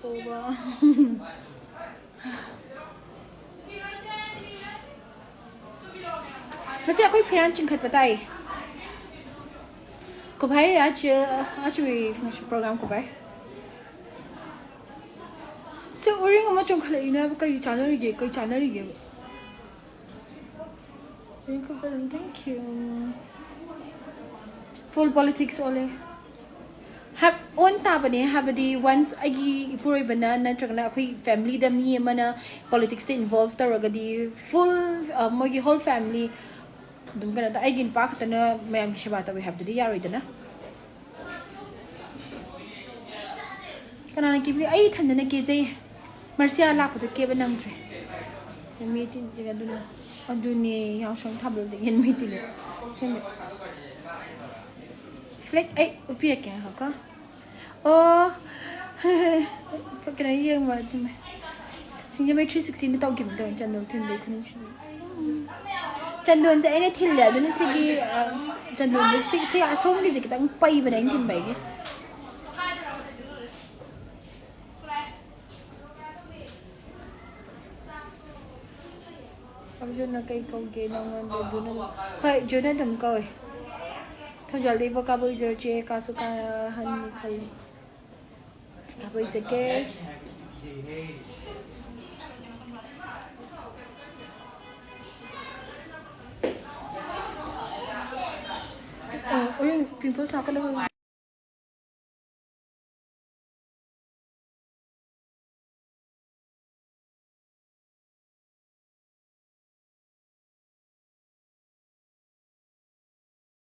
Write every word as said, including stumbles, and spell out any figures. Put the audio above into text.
ꯄꯣꯕ꯫ ꯉꯁꯤ ꯑꯩꯈꯣꯏ ꯐꯤꯔꯥꯟ ꯆꯤꯡꯈꯠꯄ ꯇꯥꯏ꯫ ꯀꯣꯚꯥꯏ, ꯑꯥꯖ, ꯑꯥꯖ ꯋꯤ ꯄ꯭ꯔꯣꯒ꯭ꯔꯥꯝ ꯀꯣꯚꯥꯏ꯫ ꯁꯤ ꯎꯔꯤꯡ ꯑꯃ ꯆꯣꯡꯈꯠꯂꯛꯏꯅꯦ ꯍꯥꯏꯕ, ꯀꯩ ꯆꯥꯟꯅꯔꯤꯒꯦ, ꯀꯩ ꯆꯥꯟꯅꯔꯤꯒꯦ? Thank you꯫ Full politics ꯑꯣꯜꯂꯦ꯫ ꯍꯥꯏ, ꯑꯣꯟ ꯇꯥꯕꯅꯦ, ꯍꯥꯏꯕꯗꯤ once ꯑꯩꯒꯤ ꯏꯄꯨꯔꯣꯏꯕꯅ ꯅꯠꯇ꯭ꯔꯒꯅ ꯑꯩꯈꯣꯏ ꯐꯦꯃꯤꯂꯤꯗ ꯃꯤ ꯑꯃꯅ ꯄꯣꯂꯤꯇꯤꯛꯁꯇ ꯏꯟꯚꯣꯜꯚ ꯇꯧꯔꯒꯗꯤ, ꯐꯨꯜ, ꯑ, ꯃꯣꯏꯒꯤ ꯍꯣꯜ ꯐꯦꯃꯤꯂꯤ ꯑꯗꯨꯝ ꯀꯩꯅꯣ ꯇꯧ-, ꯑꯩꯒꯤ ꯅꯨꯄꯥ ꯈꯛꯇꯅ ꯃꯌꯥꯝꯒꯤ ꯁꯦꯕꯥ ꯇꯧꯋꯦ ꯍꯥꯏꯕꯗꯨꯗꯤ ꯌꯥꯔꯣꯏꯗꯅ꯫ ꯀꯅꯥꯅ ꯀꯦꯕꯤ? ꯑꯩ ꯏꯊꯟꯗꯅ ꯀꯦꯖꯩ꯫ ꯃꯔꯁꯤꯌꯥ ꯂꯥꯛꯄꯗ ꯀꯦꯕ ꯅꯪꯗ꯭ꯔꯦ꯫ ꯃꯤ ꯇꯤꯟ-, ꯑꯗꯨꯅ, ꯑꯗꯨꯅꯦ, ꯌꯥꯎꯁꯪ ꯊꯥꯕꯜꯗ ꯌꯦꯟ ꯃꯩ ꯇꯤꯜꯂꯦ꯫ ꯁꯦꯝꯕ꯫ ꯐ꯭ꯂꯦꯛ ꯑꯩ ꯎꯠꯄꯤꯔꯛꯀꯦ, ꯉꯥꯏꯈꯣꯀꯣ꯫ ꯑꯣ꯫ ꯀꯩꯅꯣ ꯌꯦꯡꯕ ꯑꯗꯨꯅꯦ꯫ ꯁꯤꯡꯖꯃꯩ three sixty ꯅ ꯇꯧꯈꯤꯕꯗꯣ, ꯆꯟꯗꯣꯟ ꯊꯤꯟꯕꯩ ꯈꯨꯅꯨꯡꯁꯤꯗꯤ꯫ ꯆꯟꯗꯣꯟꯁꯦ ꯑꯩꯅ ꯊꯤꯜꯂꯦ, ꯑꯗꯨꯅ ꯁꯤꯒꯤ, ꯑ, ꯆꯟꯗꯣꯟꯁꯦ ꯁꯤ, ꯁꯤ ꯑꯁꯣꯝꯒꯤꯁꯦ ꯈꯤꯇꯪ ꯄꯩꯕꯅꯦ ꯑꯩꯅ ꯊꯤꯟꯕꯒꯤ꯫ ꯑꯔꯖꯨꯟꯅ ꯀꯩ ꯀꯧꯒꯦ ꯅꯉꯣꯟꯗ? ꯖꯨꯅ ꯑꯗꯨꯝ, ꯍꯣꯏ, ꯖꯨꯅ ꯑꯗꯨꯝ ꯀꯧꯋꯦ꯫ ꯊꯧꯖꯥꯜꯗꯩ ꯚꯣꯀꯥꯕꯨꯂꯔꯤ ꯆꯦ ꯀꯥꯁꯨ ꯀꯥꯍꯟꯅꯤ ꯈꯜꯂꯤ꯫ ꯀꯥꯕꯩ ꯆꯠꯀꯦ꯫ ꯑ, ꯎꯔꯤꯡ, ꯄꯤꯝꯄꯜꯁ ꯂꯥꯛꯀꯗꯕ꯫